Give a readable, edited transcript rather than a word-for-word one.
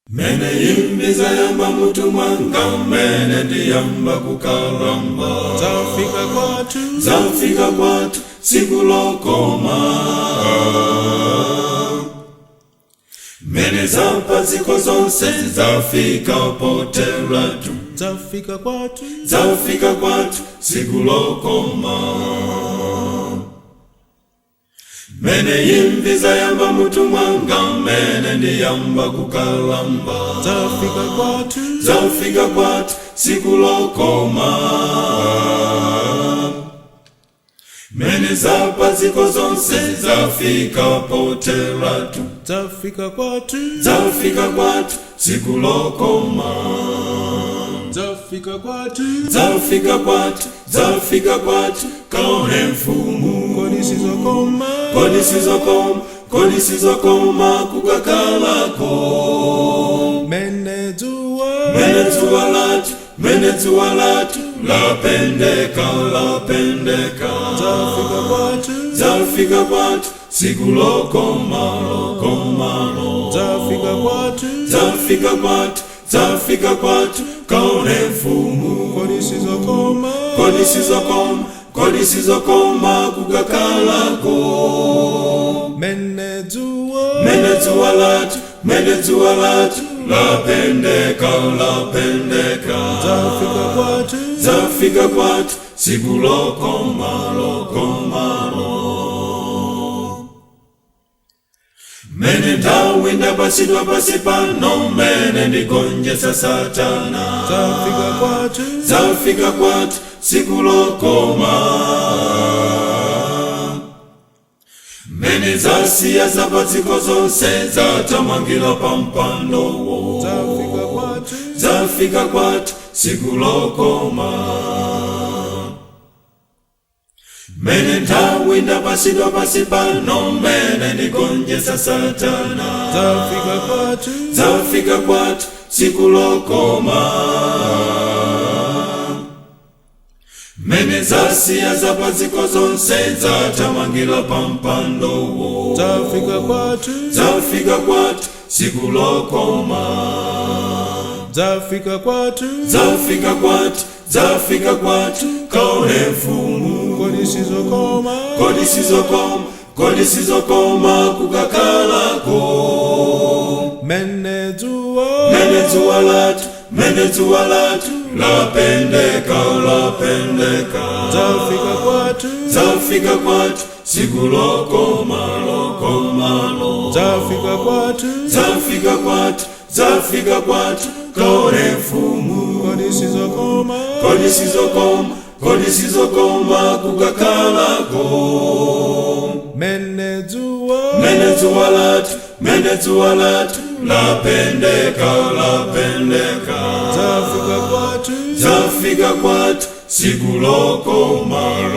Mene imvi zayamba mutu mwanga, mene ndiyamba kukalamba. Zafika kwathu. Zafika kwathu, tsiku lokoma. Mene zapadziko zonse zafika poteratu. Zafika kwathu. Zafika kwathu, tsiku lokoma. Mene imvi zayamba mutu mwanga, mene ndiyamba kukalamba. Zafika kwathu. Zafika kwathu, tsiku lokoma. Mene zapadziko zonse zafika poteratu. Zafika kwathu. Zafika kwathu, tsiku lokoma. Zafika kwathu. Zafika kwathu, zafika kwathu, kaone mfumu. Kodi sizokoma? Kodi sizokoma, kodi sizokoma kukakalako? Mene dzuwa. Mene dzuwa lathu, mene dzuwa lathu lapendeka, lapendeka. Zafika kwathu. Zafika kwathu, tsiku lokoma, lokomalo. Zafika kwathu. Zafika kwathu, zafika kwathu, kaone mfumu. Kodi sizokoma? Kodi sizokoma, kodi sizokoma kukakalako? Mene dzuwa. Mene dzuwa lathu, mene dzuwa lathu lapendeka, lapendeka. Zafika kwathu. Zafika kwathu, tsiku lokoma, lokomalo. Mene nthawi ndapatsidwa pasi pano, mene ndigonjetsa Satana. Zafika kwathu. Zafika kwathu, tsiku lokoma. Mene zasiya zapadziko zonse zathamangira pa mpandowo. Zafika kwathu. Zafika kwathu, tsiku lokoma. Mene nthawi ndapatsidwa pasi pano, mene ndigonjetsa Satana. Zafika kwathu. Zafika kwathu, tsiku lokoma. Mene zasiya zapadziko zonse zathamangira pa mpandowo. Zafika kwathu. Zafika kwathu, tsiku lokoma. Zafika kwathu. Zafika kwathu, zafika kwathu, kaone mfumu. Kodi sizokoma? Kodi sizokoma, kodi sizokoma kukakalako? Mene dzuwa. Mene dzuwa lathu, mene dzuwa lathu lapendeka, lapendeka. Zafika kwathu. Zafika kwathu, tsiku lokoma, lokomalo. Zafika kwathu. Zafika kwathu, zafika kwathu, kaone mfumu. Kodi sizokoma? Kodi sizokoma, kodi sizokoma kukakalako? Mene dzuwa. Mene dzuwa lathu, mene dzuwa lathu lapendeka, lapendeka. Zafika kwathu. Zafika kwathu, tsiku lokoma.